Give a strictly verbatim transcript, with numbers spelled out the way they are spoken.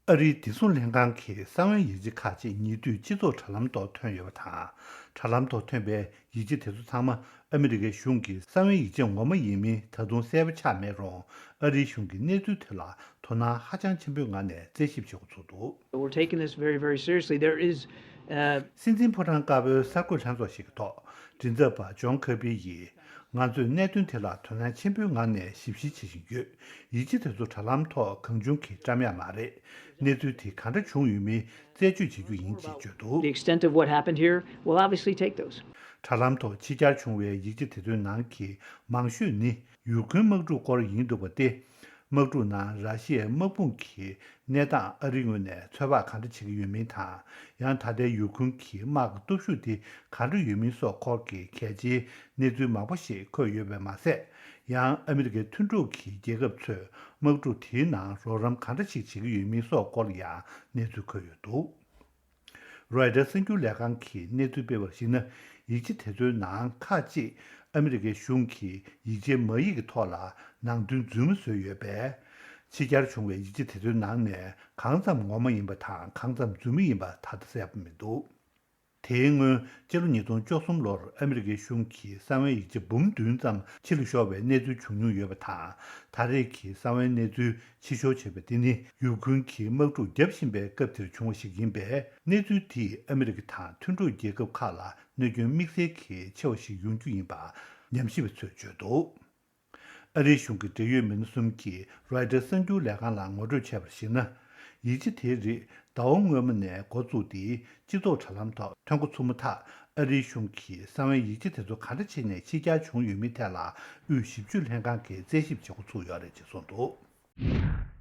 ཨ་རིའི་བདེ་སྲུང་ལྷན་ཁང་གིས་གསང་བའི་ཡིག་ཆ་ཁག་ཅིག་ཉེ་དུས་སྤྱི་ཚོགས་དྲ་ལམ་ཐོག་ཐོན་ཡོད་པ་དང་། དྲ་ལམ་ཐོག་ཐོན་པའི་ཡིག་ཆ་དེ་ཚོ་ཚང་མ་ཨ་མི་རི་ཀའི་གཞུང་གི་གསང་བའི་ཡིག་ཆ་ངོ་མ་ཡིན་མིན་ད་དུང་གསལ་པོ་ཆགས་མེད་རུང་། ཨ་རིའི་གཞུང་གིས་གནས་ཚུལ་དེ་ལ་དོ་སྣང་ཧ་ཅང་ཆེན་པོའི་ངང་ནས་རྩད་ཞིབ་བྱེད་འགོ་ཚུགས་འདུག། We're taking this very, very seriously. There is, uh, སྲིད་འཛིན་ཕོ་བྲང་དཀར་པོའི་གསར་འགོད་ལྷན་ཚོགས་ཤིག་གི་ཐོག་མགྲིན་ཚབ་པ་ཇོན་ཁེར་པི་ཡིས། ང་ཚོས་གནད་དོན་དེ་ལ་དོ་སྣང་ཆེན་པོའི་ངང་ནས་ཞིབ་བཤེར་བྱེད་བཞིན་ཡོད། ཡིག་ཆ་དེ་ཚོ་དྲ་ལམ་ཐོག་གང་བྱུང་གིས་བཀྲམ་ཡག་མ་རེད། གནས་ཚུལ་དེ་གང་འདྲ་བྱུང་ཡོད་མེད་རྩད་གཅོད་བྱེད་རྒྱུ་ཡིན་ཅེས་བརྗོད་འདུག། The extent of what happened here, we'll obviously take those. དྲ་ལམ་ཐོག་ཕྱི་གྱར་བྱུང་བའི་ཡིག་ཆ་དེ་ཚོའི་ནང་གི་མང་ཤོས་ནི་ཡུ་ཁུན་དམག་འཁྲུག་སྐོར་ཡིན་འདུག་པ་སྟེ། དམག་འཁྲུག་ནང་ར་ཤི་ཡའི་དམག་དཔུང་གི་གནས་སྟངས་ཨ་རིའི་ངོས་ནས་ཚོད་དཔག་གང་འདྲ་བྱེད་ཀྱི་ཡོད་མིན་དང་། ཡང་ད་ལྟའི་ཡུ་ཁུན་གྱི་དམག་གི་སྟོབས་ཤུགས་དེ་གང་འདྲ་ཡོད་མིན་སོགས་སྐོར་གྱི་གལ་ཆེའི་གནས་ཚུལ་མང་པོ་ཞིག་འཁོད་ཡོད་པས་མ་ཟད། ཡང་ཨ་མི་རི་ཀའི་མཐུན་གྲོགས་ཀྱི་རྒྱལ་ཁབ་ཚོས་དམག་འཁྲུག་དེའི་ནང་རོགས་རམ་གང་འདྲ་ཞིག་བྱེད་ཀྱི་ཡོད་མིན་སོགས་སྐོར་ལ་ཡང་གནས་ཚུལ་འཁོད་ཡོད་འདུག། རོའི་ཊར་གསར་འགྱུར་ལས་ཁང་གིས་གནས་ཚུལ་སྤེལ་བར་གཞིགས་ན། ཡིག་ཆ་དེ་ཚོའི་ནང་ཁག་ཅིག་ཨ་མི་རི་ཀའི་གཞུང་གིས་ཡིག་ཆའི་མ་ཡིག་གི་ཐོག་ལ་ནང་དོན་རྫུན་མ་བཟོས་ཡོད་པས། ཕྱི་གྱར་བྱུང་བའི་ཡིག་ཆ་དེ་ཚོའི་ནང་ནས་གང་ཙམ་ངོ་མ་ཡིན་པ་དང་གང་ཙམ་རྫུན་མ་ཡིན་པ་ད་ལྟ་གསལ་པོ་མི་འདུག། དེའི་སྔོན་ཕྱི་ལོ་ཉིས་སྟོང་བཅུ་གསུམ་ལོར་ཨ་མི་རི་ཀའི་གཞུང་གིས་གསང་བའི་ཡིག་ཆ་འབུམ་བདུན་ཙམ་ཕྱི་ལ་ཤོར་བའི་གནས་ཚུལ་བྱུང་མྱོང་ཡོད་པ་དང་། ད་རེས་ཀྱི་གསང་བའི་གནས་ཚུལ་ཕྱི་ཤོར་བྱས་པ་དེ་ནི་ཡུ་ཁུན་གྱིས་དམག་འཁྲུག་བརྒྱབ་བཞིན་པའི་སྐབས་དེར་བྱུང་བ་ཞིག་ཡིན་པས། གནས་ཚུལ་དེས་ཨ་མི་རི་ཀ་དང་མཐུན་གྲོགས་རྒྱལ་ཁབ་ཁག་ལ་གནོད་སྐྱོན་དམིགས་བསལ་གྱི་ཆེ་བ་ཞིག་ཡོང་རྒྱུ་ཡིན་པ་ཉམས་ཞིབ་པ་ཚོས་བརྗོད་འདུག། ཨ་རིའི་གཞུང་གི་འབྲེལ་ཡོད་མི་སྣ་གསུམ་གྱིས་རོའི་ཊར་གསར་འགྱུར་ལས་ཁང་ལ་ངོ་སྤྲོད་བྱས་པར་གཞིགས་ན། ཡིག་ཆ་དེའི་རིགས་ཟླ་བ་སྔོན་མ་ནས་འགོ་བཙུགས་ཏེ་སྤྱི་ཚོགས་དྲ་ལམ་ཐོག་ཐོན་འགོ་ཚུགས་མ་ཐག་ཨ་རིའི་གཞུང་གིས་གསང་བའི་ཡིག་ཆ་དེ་ཚོ་ག་འདྲ་བྱས་ནས་ཕྱི་གྱར་བྱུང་ཡོད་མེད་ཐད་ལ་དབུས་ཞིབ་དཔྱོད་ལྷན་ཁང་གིས་རྩད་ཞིབ་བྱེད་འགོ་ཚུགས་ཡོད་རེད་ཅེས་གསུངས་འདུག།